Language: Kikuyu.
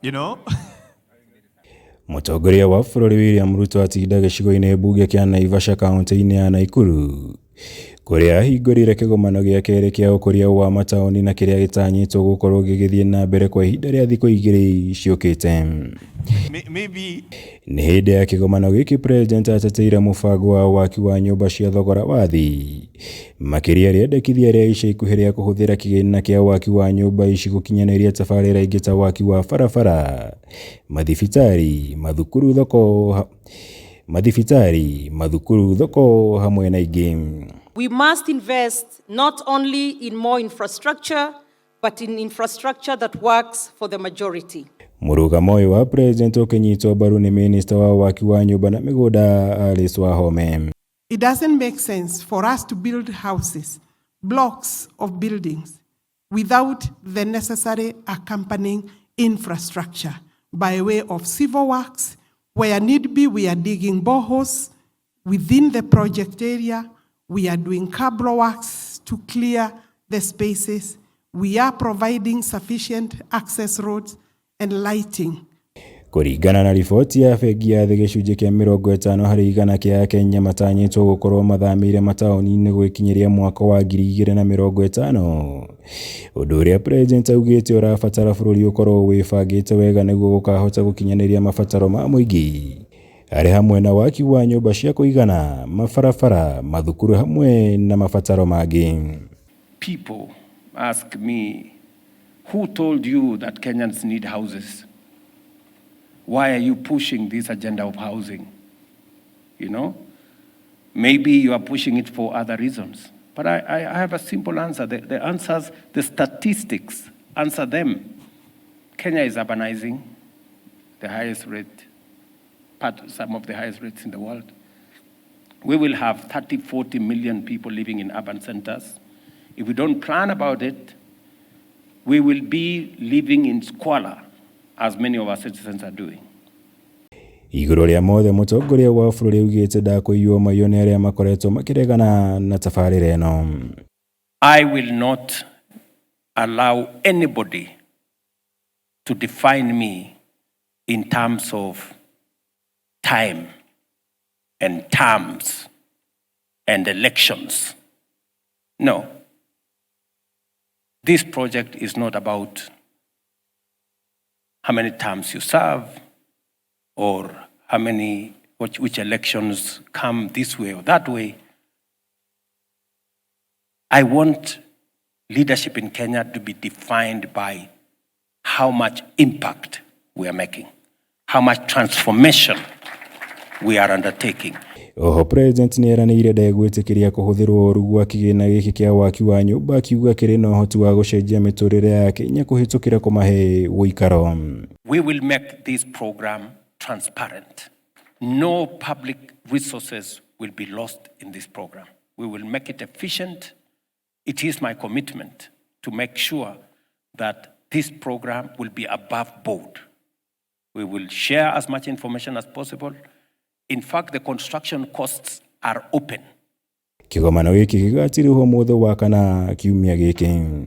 You know? Mũtongoria wa bũrũri William Ruto atinda gĩcigo-inĩ mbunge kĩa Naivasha kaunti-inĩ ya Nakuru, kũrĩa ahingũrire kĩgomano gĩa kerĩ kĩa ũkũria wa mataũni na kĩrĩa gĩtanyĩtwo gũkorwo gĩgĩthiĩ na mbere kwa ihinda rĩa thikũ 2 ciũkĩte. Maybe Nĩ hĩndĩ ya kĩgomano gĩkĩ President ateteire mũbango wa waki wa nyũmba cia thogora wa thĩ, makĩria rĩendekithia rĩa ica ikuhĩ rĩa kũhũthĩra kĩgĩna kĩa waki wa nyũmba ici gũkinyanĩria tabarĩra ingĩ ta waki wa barabara, mathibitarĩ, mathukuru, thoko, mathibitarĩ, mathukuru, thoko hamwe na ingĩ. We must invest not only in more infrastructure, but in infrastructure that works for the majority. Mũrũgamo ũyũ wa President ũkĩnyitwo mbaru nĩ minista wa waki wa nyũmba na mĩgũnda Alice Wahome. It doesn't make sense for us to build houses, blocks of buildings, without the necessary accompanying infrastructure by way of civil works. Where need be, we are digging boreholes within the project area. We are doing cabro works to clear the spaces. We are providing sufficient access roads and lighting. Kũringana na riboti ya bengi ya thĩ, gĩcunjĩ kĩa 50% kĩa akenya matanyĩtwo gũkorwo mathamĩire mataũni-inĩ gwĩkinyĩria mwaka wa 2050, ũndũ ũrĩa President augĩte ũrabatara bũrũri ũkorwo wĩbangĩte wega nĩguo gũkahota gũkinyanĩria mabataro ma mũingĩ, arĩ hamwe na waki wa nyũmba cia kũigana, mabarabara, mathukuru hamwe na mabataro mangĩ. People ask me, "Who told you that Kenyans need houses? Why are you pushing this agenda of housing?" Maybe you are pushing it for other reasons. But I have a simple answer. The answers, the statistics answer them. Kenya is urbanizing, the highest rate, some of the highest rates in the world. We will have 30, 40 million people living in urban centers. If we don't plan about it, we will be living in squalor, as many of our citizens are doing. Igũrũ rĩa mothe, mũtongoria wa bũrũri augĩte ndakũiywo maiyo nĩ arĩa makoretwo makĩregana na tabarĩra ĩno. I will not allow anybody to define me in terms of time and terms and elections. No. This project is not about how many terms you serve or which elections come this way or that way. I want leadership in Kenya to be defined by how much impact we are making, how much transformation we are undertaking. Oho President nĩeranĩire ndegwĩtĩkĩria kũhũthĩrwo ũru gwa kĩgĩna gĩkĩ kĩa waki wa nyũmba, akiuga kĩrĩ na ũhoti wa gũcenjia mĩtũrĩre ya Kenya kũhĩtũkĩra kũmahe ũikaro. We will make this program transparent. No public resources will be lost in this program. We will make it efficient. It is my commitment to make sure that this program will be above board. We will share as much information as possible. In fact, the construction costs are open. Kĩgomano gĩkĩ gĩgatirihwo mũthĩ wa kana kiumia gĩkĩ.